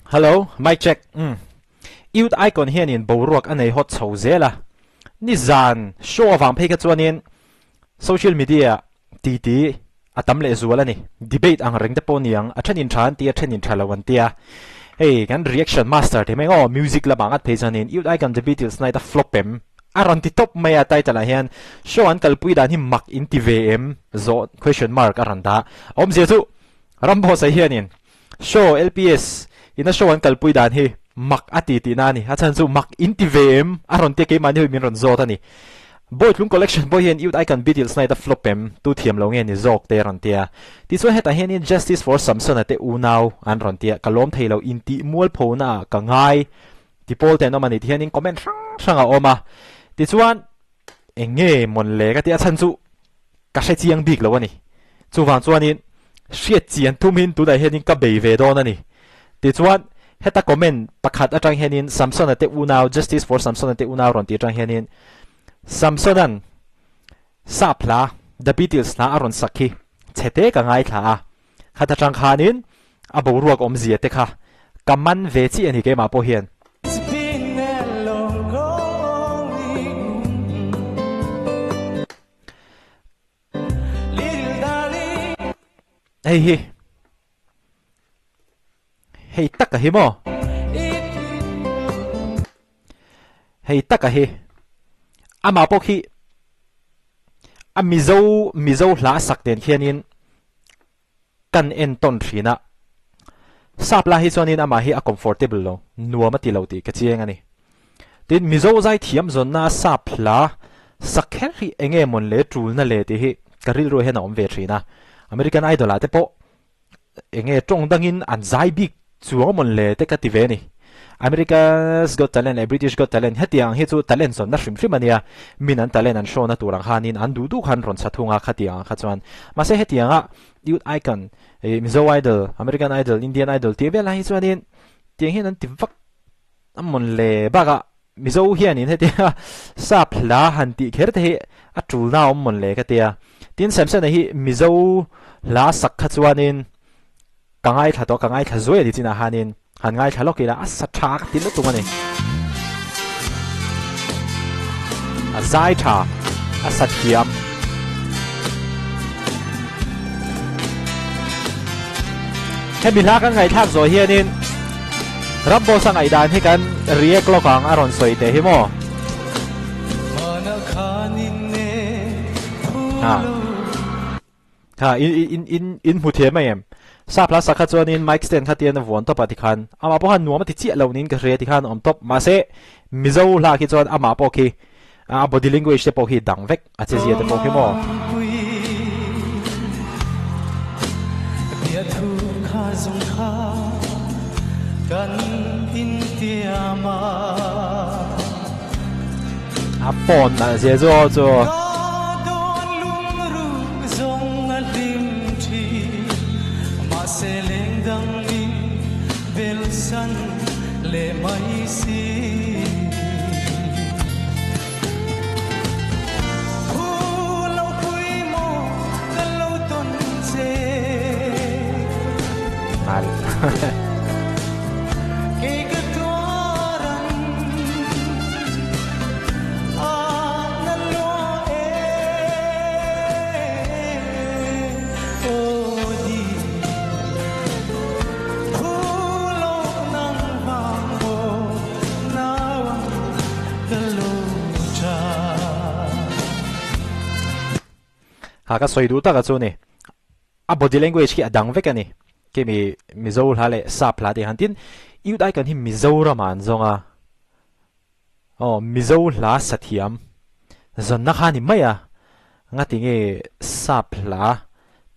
Hello, mic check. Umm. Youth Icon hianin boruak a nei hawt chho zel a. Nizan show avang phei kha chuanin social media titi a tam leh zual a ni. Debate ang reng te pawh niang, a then in tha an ti a, then in tha lo an ti a. Hei kan reaction master te mai aw, music lamah ngat phei chuanin Youth Icon The Beatles night a flop em? A rawn ti tawp mai a title ah hian show an kalpui dan hi mak in ti ve em? Zawh question mark a rawn dah. Awmzia chu Ramboss-a hianin Show, LPS, ina show an kalpui dan hi mak a ti tihna a ni. A chhan chu mak in ti ve em? A rawn tia keimahni ho in min rawn zawt a ni. Bawitlung collection pawh hian Youth Icon Beatles night a flop em? Tu thiam lo nge ni zawk te a rawn tia. Tichuan hetah hianin Justice for Samson-a te unau an rawn tia, ka lawm thei lo, intih mualphona ah ka ngai ti pawl te an awm a ni ti hianin comment hrang hrang a awm a. Tichuan eng nge mawn le ka ti a chhan chu ka hre chiang bik lo a ni. Chuvang chuanin hriat chian thumin tunah hianin ka bei ve dawn a ni. Tichuan heta comment pakhat atang hianin Samson-a te unau, Justice for Samson-a te unau rawn tih atang hianin Samson-a'n sap hla, The Beatles hla a rawn sak hi chhete ka ngaithla a. Khat atang khanin a boruak awmzia te kha ka man ve chiah a ni keimah pawh hian. Hei hi hei taka hi maw hei taka hi amah pawh khi a mizo mizo hla sak nen khianin kan en tawn thin a, sap la hi chuanin amah hi a comfortable lo, nuam a ti lo tih ka chiang a ni. Tin, Mizo zai thiam zawnna a sap hla sak kher hi eng nge mawn le tulna le tih hi ka rilru hian a awm ve thin a. American Idol ah te pawh eng nge tawng dangin an zai bik chuang mawn le te ka ti ve a ni. America's Got Talent leh British Got Talent hetiang hi chu talent zawnna hrim hrim a nia, min an talent an show na tur ang khanin an duh duh khan rawn chha thung a khatiang ang kha chuan. Mahse hetianga Youth Icon, Mizo Idol, American Idol, Indian Idol tih vel lai hi chuanin tiang hian an ti vak a mawn le bakah Mizo hianin hetianga sap hla han tih kher te hi a tulna a awm mawn le ka tia. Tin Samson-a hi Mizo hla sak kha chuanin Ka ngaithla tawh, ka ngaithla zuai a ni chinah khanin han ngaithla lawk ila a sa tha ka ti lutuk a ni. A zai tha, a sa thiam. Hemi hla kan ngaihthlak zawh hianin Ramboss a ngaihdan hi kan react lawk ang a rawn sawi teh hi maw. Ha. Kha in in in in hmu thiam mai em? Sap hla sak kha chuanin mic stand kha tian a vuan tawp a tikhan amah pawh khan nuam a ti chiah lo niin ka hria tikhan a awm tawp mahse Mizo hla khi chuan amah pawh khi a body language te pawh khi dang vek a che zia te pawh khi maw. A phone a zia chu aw chu. Ha ka sawi duh tak a chu ni. A body language khi a dang vek a ni. Kemi Mizo hla leh Sap hla te han tin Youth Icon hi Mizoram ah an zawng a. Aw Mizo hla sa thiam zawnna kha a ni mai a. Ngati nge Sap hla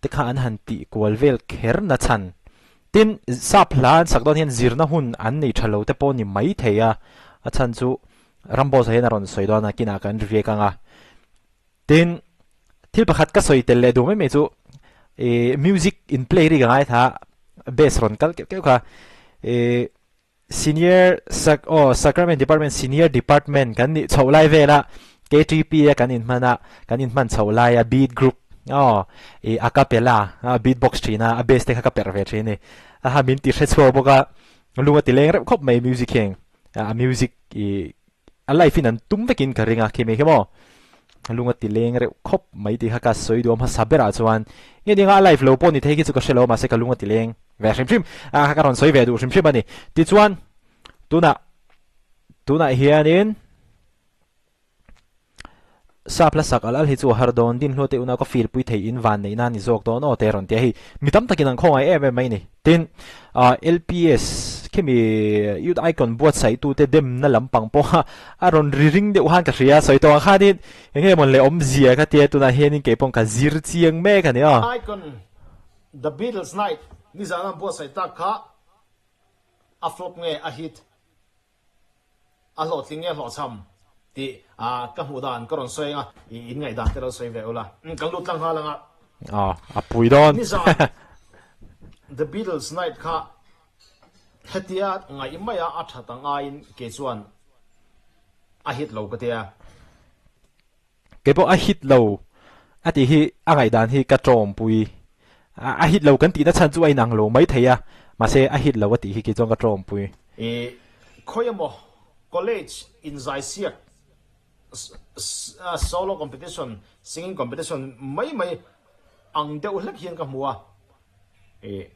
te kha an han tih kual vel kher na chhan. Tin Sap hla an sak dawn hian zirna hun an nei tha lo te pawh ni mai thei a. A chhan chu Ramboss ah hian a rawn sawi dawn a kinah kan riak ang a. Tin, thil pakhat ka sawi tel leh duh mai mai chu ih music in play ri ka ngaithla a, bass rawn kal keuh keuh kha ih senior sak aw sacrament department senior department kan nih chhoh lai vela KTP a kan inhman a kan inhman chhoh laia beat group aw ih a capella a beat box thin a a bass te kha ka perh ve thin a ni a ha min ti hre chhuak bawk a. Lung a ti leng reuh khawp mai music heng a music i a live in an tum vekin ka ring a khi mai khi maw. Lung a ti leng reuh khawp mai tih kha ka sawi duam hmasa berah chuan nge nia a live lo pawh ni thei khi chu ka hre lo mahse ka lung a ti leng ve hrim hrim a kha ka rawn sawi ve duh hrim hrim a ni. Tichuan tunah tunah hianin Sap hla sak al al hi chu a har dawn, din hluate unau ka feel pui thei in van neihna a ni zawk dawn aw te rawn ti a hei mi tam takin an khawngaih em em mai a ni. Tin, LPS khimi Youth Icon buatsaih tute demna lampang pawha a rawn ri ring deuh khan ka hria, sawi tawh ang khanin eng nge mawn le awmzia ka tia tunah hianin kei pawh ka zir chiang mek a ni aw. Icon The Beatles Night nizan an buatsaih tak kha a flop nge a hit? A hlawhtling nge hlawhchham tih ka hmuh dan ka rawn sawi ang a, i in ngaihdan te lo sawi ve ula. Kan lut tlang nghal ang a. Aw, a pui dawn. Nizan The Beatles Night kha hetia ngaih maia a that ang aiin kei chuan a hit lo ka tia. Kei pawh a hit lo a tih hi a ngaihdan hi ka tawmpui. A hit lo kan tihna chhan chu a inang lo mai thei a, mahse a hit lo a tih hi kei chuan ka tawmpui. I khawi emaw college inzaisiak solo competition, singing competition mai mai ang deuh hlek hian ka hmu a. I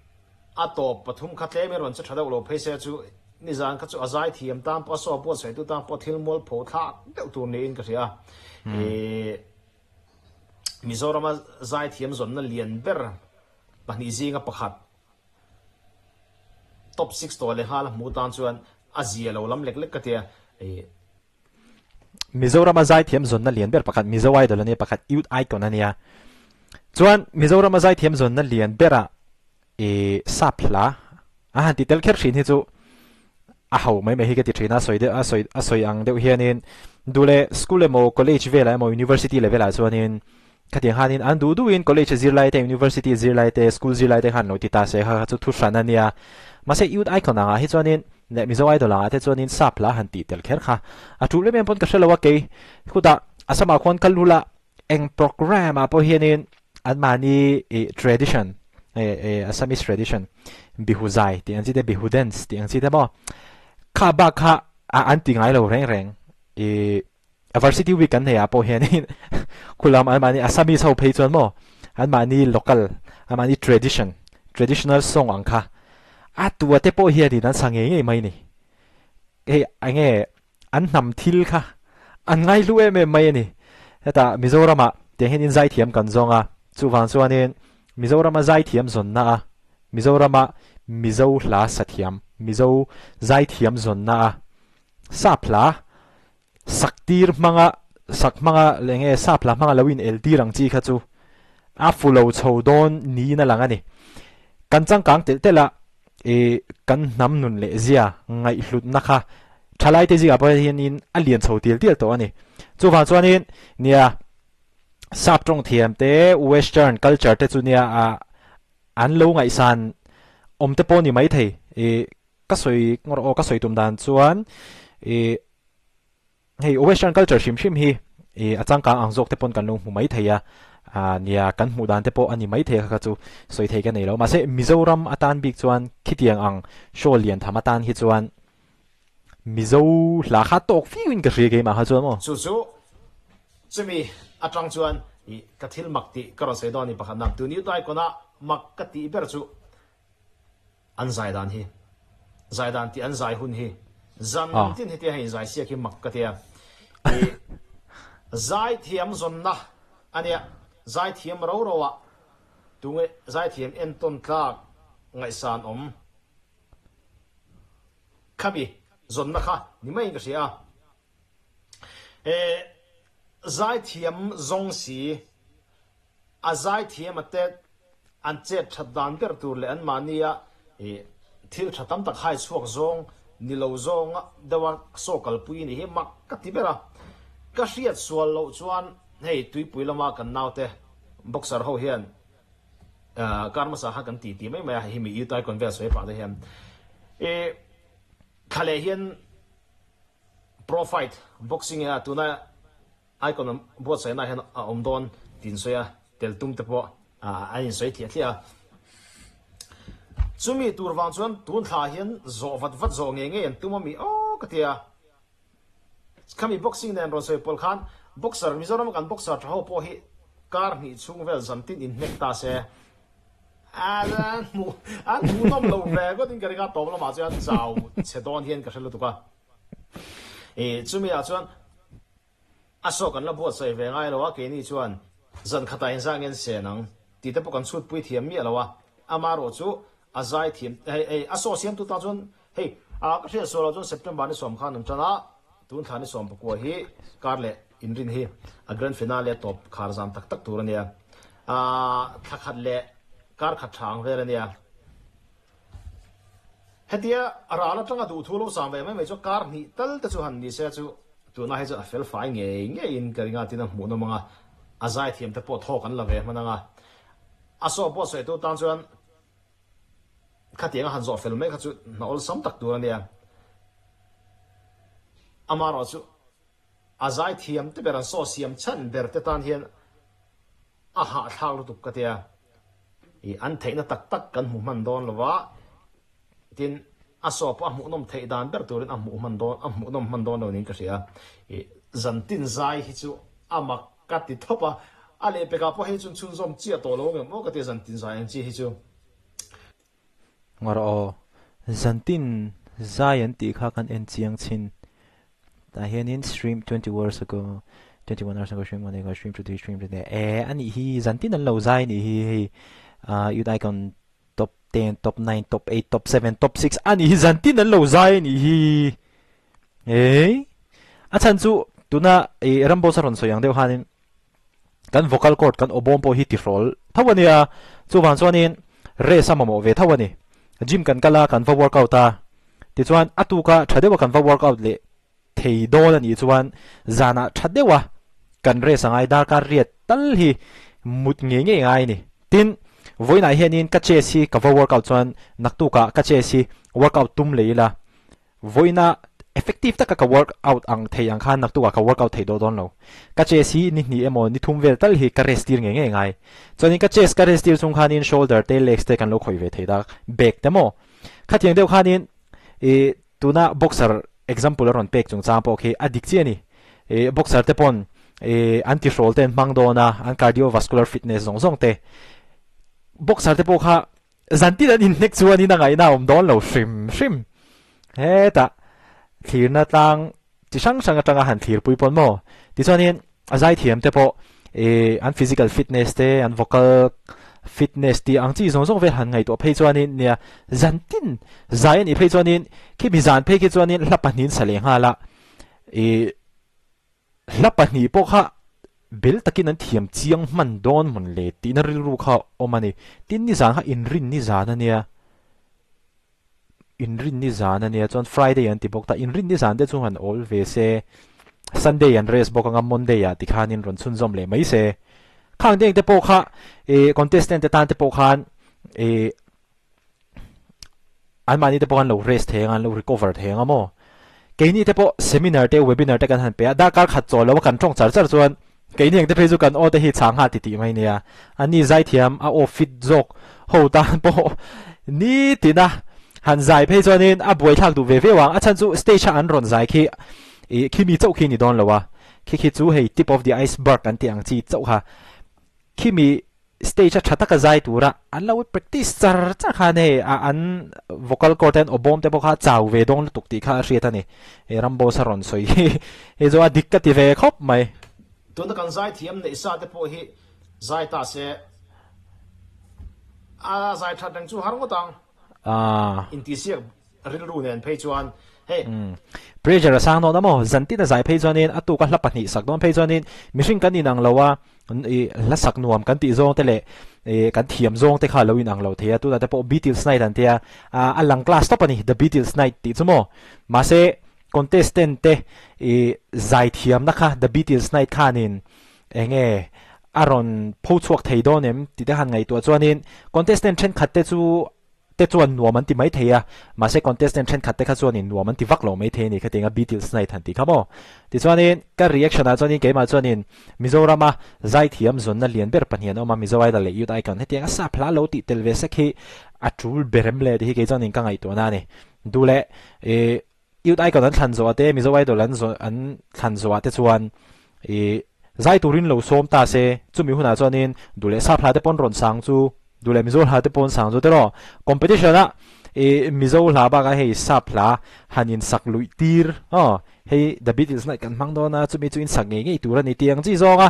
a tawp pathum kha tlemin rawn che tha deuh lo phei se chu nizan kha chu a zai thiam tan pawh a saw buatsaihtu tan pawh thil mualpho thlak deuh tur niin ka hria. I Mizorama zai thiam zawnna lian ber pahnih zinga pakhat top six tawh lehnghal a hmuh tan chuan a zia lo lam lek lek ka tia. I. Mizorama zaithiam zawnna lian ber pakhat Mizo Idol a nia, pakhat Youth Icon a nia. Chuan Mizorama zaithiam zawnna lian berah i sap hla a han ti tel kher thin hi chu a ho mai mai hi ka ti thin a, sawi deuh a sawi a sawi ang deuh hianin duh leh school emaw college velah emaw university level ah chuanin khatiang khanin an duh duhin college zirlai te university zirlai te school zirlai te khan lo ti ta se kha kha chu thu hran a nia mahse youth icon angah hi chuanin leh Mizo idol angah te chuanin sap hla han tih tel kher kha a tul em em pawn ka hre lo a kei khutah a samah khuan ka lul a eng program ah pawh hianin anmahni ih tradition eh eh Assamese tradition bihu zai tih ang chi te bihu dance tih ang chi te maw kha bak kha a an ti ngai lo reng reng ih Varsity week kan neih ah pawh hianin khulam anmahni Assamese ho phei chuan maw anmahni local anmahni tradition traditional song ang kha a tua te pawh hianin an sa ngei ngei mai ni. Hei enge an hnam thil kha an ngaihlu em em mai a ni. Hetah Mizoramah tiang hianin zaithiam kan zawng a, chuvang chuanin Mizorama zaithiam zawnna a, Mizorama Mizo hla sathiam, Mizo zaithiam zawnna a sap hla Sak tir hmanga sak hmanga leh nge sap hla hmanga lo in el tir ang chi kha chu a fu lo chho dawn niin a lang a ni. Kan changkang telh telh a ih kan hnam nun leh zia ngaihhlutna kha thalai te zingah pawh hianin a lian chho tial tial tawh a ni. Chuvang chuanin nia sap tawng thiam te western culture te chu nia ah an lo ngaihsan awm te pawh ni maithei ih Ka sawi ngawr aw, ka sawi tum dan chuan ih hei western culture hrim hrim hi ih a changkang ang zawk te pawn kan lo hmu mai thei a, ah nia kan hmuh dan te pawh a ni mai thei a kha kha chu sawi thei ka nei lo. Mahse Mizoram atan bik chuan khitiang ang show lian tham atan hi chuan Mizo hla kha tawk viau in ka hria keimah kha chuan maw. Chu chu chumi atang chuan ih ka thil mak tih ka rawn sawi dawn a ni pakhatna. Tun Youth Icon a mak ka tih ber chu An zai dan hi, zai dan tih an zai hun hi, zan tin hetia hei zai siak hi mak ka tia. I zai thiam zawnna a nia, zai thiam ro ro ah tunge zai thiam entawn tlak ngaihsan awm khami zawnna kha ni maiin ka hria a. E zai thiam zawng si A zaithiam a te an chet that dan ber tur leh anmahnia thil tha tam tak hai chhuak zawng ni lo zawnga deuha saw kalpui ni hi mak ka ti ber a. Ka hriat sual loh chuan hei tuipui lama kan naute boxer ho hian kar hmasa kha kan ti ti mai mai a, hei hi mi U Taekwondo vel sawi pah te hian thla leh hian pro fight boxing a tuna Icon an buatsaihna ah hian a awm dawn tih an sawi a, tel tum te pawh an insawi thliah thliah a. Chumi tur vang chuan tun thla hian zawh vat vat zawh ngei ngei an tum a mi aw ka ti a. Khami boxing nen rawn sawi pawlh khan boxer Mizoram a kan boxer tha ho pawh hi kar hnih chhung vel zan tin inhnek ta se an hmuh an hmuhnawm lo ve ngawt in ka ring a tawp lamah chuan chau chhe dawn hian ka hre lutuk a. Ih chumi ah chuan A saw kan la buatsaih ve ngai lo a, keini chuan zan khatah inzah ngen sen ang tih te pawh kan chhutpui thiam miah lo a, amaherawh chu a zai thiam hei hei a saw siamtu tan chuan hei a ka hriat sual loh chuan September ni sawm khan an tan a, tun thla ni sawm pakua hi kar leh inrin hi a grand finale a tawp khar zan tak tak tur a nia, thla khat leh kar khat tha ang vel a nia. Hetia ral atanga duhthu lo sang ve mai mai chu kar hnih tal te chu han ni se chu tuna hi chuan a fel fai ngei ngeiin ka ring a tin a hmuhnawm ang a, a zaithiam te pawh thawk an la ve hman ang a, a saw pawh sawitu tan chuan khatiang a han zawh fel mai kha chu hna awlsam tak tur a nia. Amaherawh chu a zaithiam te ber an saw siam chhan ber te tan hian A hahthlak lutuk ka tia, ih an theihna tak tak kan hmu hman dawn lo va, tin a saw pawh a hmuhnawm theih dan ber turin a hmuh hman dawn a hmuhnawm hman dawn lo niin ka hria. Ih zan tin zai hi chu a mak ka ti thawp a, a lehpekah pawh hei chuan chhunzawm chiah tawh lo ngem aw ka tia zan tin zai ang chi hi chu. Ngawr aw, zantin zai an tih kha kan en chiang chhin. Tah hianin stream 20 hours ago, 21 hours ago, stream one ago, stream today, stream today. E, a nih hi, zantin an lo zai nih hi hei. Uh, youth icon top 10, top 9, top 8, top 7, top 6 a nih hi zantin an lo zai nih hi. E, a chhan chu tuna e, Ramboss a rawn sawi ang deuh khanin Kan vocal cord kan awbawm pawh hi tihrawl tho a nia, chuvang chuanin rest a mamawh ve tho a ni. Gym kan kal a, kan va workout a, tichuan a tuka tha deuha kan va workout leh thei dawn a nih chuan zanah tha deuha kan rest a ngai, darkar riat tal hi mut ngei ngei ngai a ni. Tin, vawiinah hianin ka chest hi ka va workout chuan naktukah ka chest hi workout tum leh ila, Vawiina effective taka ka work out ang thei ang khan naktukah ka work out thei dawh dawn lo. Ka chest hi ni hnih emaw ni thum vel tal hi ka rest tir ngei ngei ngai. Chuanin ka chest ka rest tir chung khanin shoulder te legs te kan lo khawih ve thei dak, back te maw. Khatiang deuh khanin ih tuna boxer example a rawn pek chungchang pawh khi a dik chiah a ni. Ih boxer te pawn ih an tihrawl te an hmang dawn a, an cardiovascular fitness zawng zawng te. Boxer te pawh kha Zantin an inhnek chuanin a ngaihna a awm dawn lo hrim hrim. Hetah thlirna tlang chi hrang hrang atanga han thlirpui pawn maw? Tichuanin a zaithiam te pawh ih an physical fitness te, an vocal fitness tih ang chi zawng zawng vel han ngaihtuah phei chuanin nia zantin zai a nih phei chuanin khimi zan phei khi chuanin hla pahnihin sa leh nghal a ih Hla pahnih pawh kha bel takin an thiam chiang hman dawn hmun le tihna rilru kha awm a ni. Tin nizan kha inrin nizan a nia, inrin nizan a nia chuan Friday an ti bawk ta, inrin nizan te chu han awl ve se, Sunday an rest bawk anga Monday ah tikhanin rawn chhunzawm leh mai se. Khang deng te pawh kha ih contestant te tan te pawh khan ih Anmahni te pawh an lo rest thei ang a, an lo recover thei ang a maw? Keini te pawh seminar te webinar te kan han pe a, darkar khat chawl lo a kan tawng char char chuan keini ang te phei chu kan aw te hi chhang nghal titih mai nia. Anni zaithiam a aw fit zawk ho tan pawh nitin a han zai phei chuanin a buaithlak duh ve viau ang. A chhan chu stage a an rawn zai khi ih khimi chauh khi ni dawn lo a, khi khi chu hei tip of the iceberg an tih ang chi chauh kha khimi Stage a tha taka zai tura an lo practice char char khan hei a an vocal cord te an aw bawm te pawh kha a chau ve dawn lutuk tih kha a hriat a ni. Hei Ramboss a rawn sawi hi hei chu a dik ka ti ve khawp mai. Tuna kan zai thiam neih sa te pawh hi zai ta se a zai that reng chu har ngawt ang. Intihsiak rilru nen phei chuan hei. Pressure a sang dawn a maw? Zantin a zai phei chuanin a tuka hla pahnih sak dawn phei chuanin mihring kan inang lo a, i hla sak nuam kan tih zawng te leh i kan thiam zawng te kha a lo inang lo thei a, tunah te pawh Beatles Night an tia, a lang class tawp a ni The Beatles Night tih chu maw? Mahse contestant te i zai thiamna kha The Beatles Night khanin eng nge a rawn pho chhuak thei dawn em tih te han ngaihtuah chuanin contestant thenkhat te chu te chuan nuam an ti mai thei a, mahse contestant thenkhat te kha chuanin nuam an ti vak lo mai thei a ni khatiang a Beatles Night han tih kha maw. Tichuanin ka reaction ah chuanin keimah chuanin Mizorama zaithiam zawnna lian ber pahnih an awm a, Mizo Idol leh Youth Icon hetiang a sap hla lo tih tel ve sek hi a tul ber em le tih hi kei chuanin ka ngaihtuahna a ni. Duh leh ih Youth Icon an thlan zawh te, Mizo Idol an zawh an thlan zawh ah te chuan ih zai turin lo sawm ta se, chumi hunah chuanin duh leh sap hla te pawn rawn sang chu, duh leh Mizo hla te pawn sang chu tiraw? Competition ah ih Mizo hla bakah hei sap hla han insak luih tir aw Hei The Beatles night kan hmang dawn a, chumi chu insak ngei ngei tur a ni tih ang chi zawng a,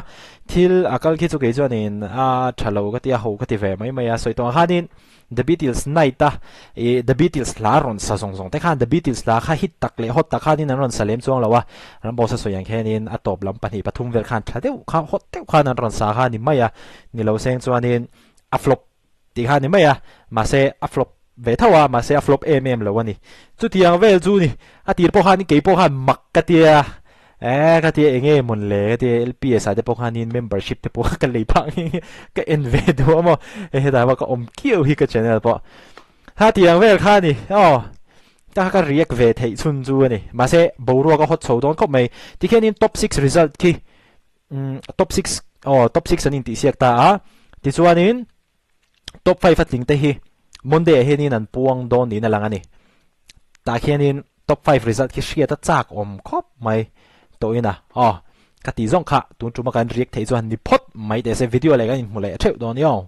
thil a kal khi chu kei chuanin a tha lo ka ti a, ho ka ti ve mai mai a, sawi tawh ang khanin The Beatles night a ih The Beatles hla rawn sa zawng zawng te khan The Beatles hla kha hit tak leh hot tak khanin an rawn sa lem chuang lo a, Ramboss a sawi ang khianin a tawp lam pahnih pathum vel khan tha deuh kha hot deuh khan an rawn sa kha a ni mai a, ni lo seng chuanin a flop Tih kha a ni mai a, mahse a flop ve tho a, mahse a flop em em lo a ni. Chutiang vel chu ni, a tir pawh khan kei pawh khan mak ka tia, eh ka tia eng nge mawn le ka tia LPS ah te pawh khanin membership te pawh ka lei phah nghe nghe, ka en ve duh a maw, hei hetah pawh ka awm kiau hi ka channel pawh. Kha tiang vel kha a ni aw, ka ka react ve theih chhun chu a ni, mahse boruak a hawt chho dawn khawp mai. Tikhianin top six result khi umm top six aw top six an intihsiak ta a tichuanin top five a tling te hi Monday ah hianin an puang dawn niin a lang a ni tah khianin top five result khi hriat a chak awm khawp mai tawhin a aw ka tih zawng kha tun tuma kan react theih chuan ni phawt mai teh se video leh kan inhmu leh theuh dawn i aw.